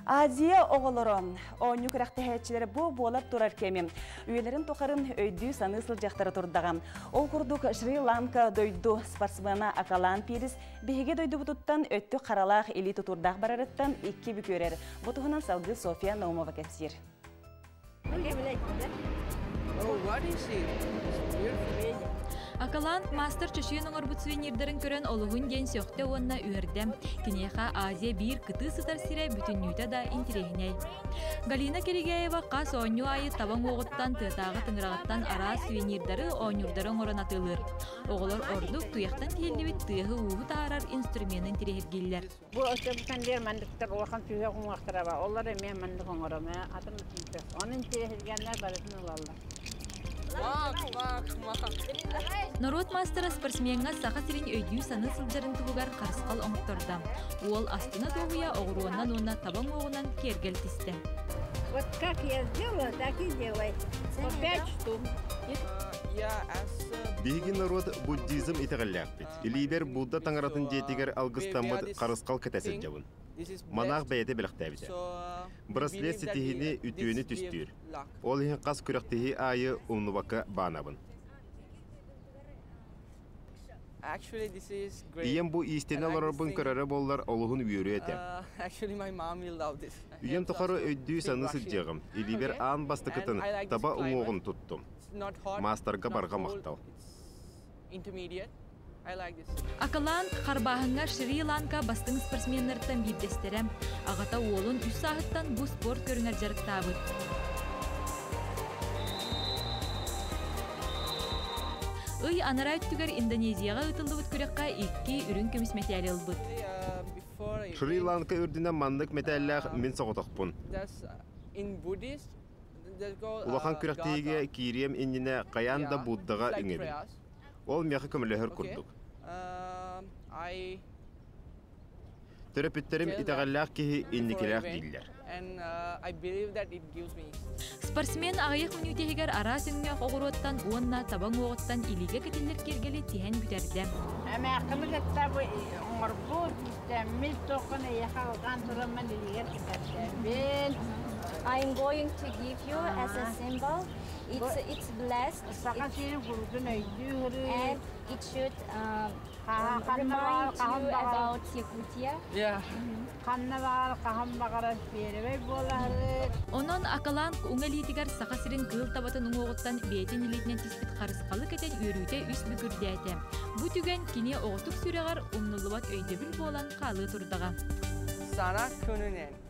Азия оҕолоро оонньуу күрэхтэһээччилэрэ бу буолар турар кэми үйэлэрин тухарын өйдүү-саныы сылдьахтара турдаҕа. Ол курдук Шри-Ланка дойду спортсмена Акалан Пирис биһиги дойдубутуттан өттүк харалаах илии тутуурдаах барарыттан икки бүк үөрэр. Бу туһунан салгыы Софья Наумова кэпсиир. Акалаан маастар чочуйан оҥорбут сувенирдарын көрөн олуһун диэн сөхтө уонна үөрдэ. Киниэхэ Азия биир кытыы сытар сирэ бүтүннүүтэ да интэриэһинэй. Галина Киригэева хас оонньуу аайы таба уҥуоҕуттан, тыатааҕы тыҥыраҕыттан араас сувенирдары, оонньуурдары оҥорон атыылыыр. Оҕолор ордук туйахтан тиһиллибит тыаһы-ууһу таһаарар инструмены интэриэһиргииллэр. Бу өтөбүтэн биэр манныктар улахан сүһүөх уҥуохтара бар. Олор эмиэ маннык оҥором ээ, атын атын Ону интэриэһиргээннэр барытын ылаллар. Норуот маастара спортсмеҥҥа Саха сирин өйдүү-саныы сылдьарын туһугар харысхал оҥоттордо. Уол астына дуоһуйа оҕуруонан уонна таба уҥуоҕунан киэргэл тистэ. Вот как я сделала, так и делай. По пять штук. Биһиги норуот буддизм итэҕэллээхпит. Илиибэр Будда таҥаратын дьиэтигэр алгыстаммыт харысхал кэтэ сылдьабын. Манаах бэйэтэ бэлэхтээбитэ. Браслет ситиһиини үтүөнү түстүүр. Ол иһин хас күрэхтэһии аайы умнубакка баанабын. Ийэм бу иистэнэ олорорбун көрөрө буоллар олуһун үөрүө этэ. Үйэм тухары өйдүү-саныы сылдьыаҕым. Илиибэр аан бастакытын таба уҥуоҕун туттум. Маастарга барҕа махтал. Акалаан харбааһыҥҥа Шри-Ланка бастыҥ спортсменнарыттан биирдэстэрэ. Аҕата уолун үс сааһыттан бу спорт көрүҥэр дьарыктаабыт. Ый анараа өттүгэр Индонезияҕа ыытыллыбыт күрэххэ икки үрүҥ көмүс мэтээли ылбыт. Шри-Ланка үрдүнэн маннык мэтээллээх мин соҕотохпун. Улахан күрэхтэһиигэ киириэм иннинэ хайаан да Буддаҕа үҥэбин. Ол миэхэ көмөлөһөр курдук. Төрөппүттэрим итэҕэллээх киһи инникилээх дииллэр. Спортсмен аҕыйах мүнүүтэ иһигэр араас өҥнөөх оҕуруоттан уонна таба уҥуоҕуттан илиигэ кэтиллэр киэргэли тиһэн бүтэрдэ. Эмээххини кытта бу оҥорбут, истэммит туоххун эйиэхэ алҕаан тураммын илиигэр кэтэрдэбин. I'm going to give you as a symbol. It's blessed. Саха сирин курутун өйдүү And it should remind you about Yakutia. Ханна баҕар хаһан баҕарар первэй буолаһырыт. Онон Акалаан уҥа илиитигэр Саха сирин кыыл табатын уҥуоҕуттан бэйэтин илиитинэн түспүт харысхалы кэтэн үөрүүтэ үс бүк үрдээтэ. Бу түгэн кини оҕотук сүрэҕэр умнуллубат өйдөбүл буолан хаалыа турдаҕа. Сана күнүнэн.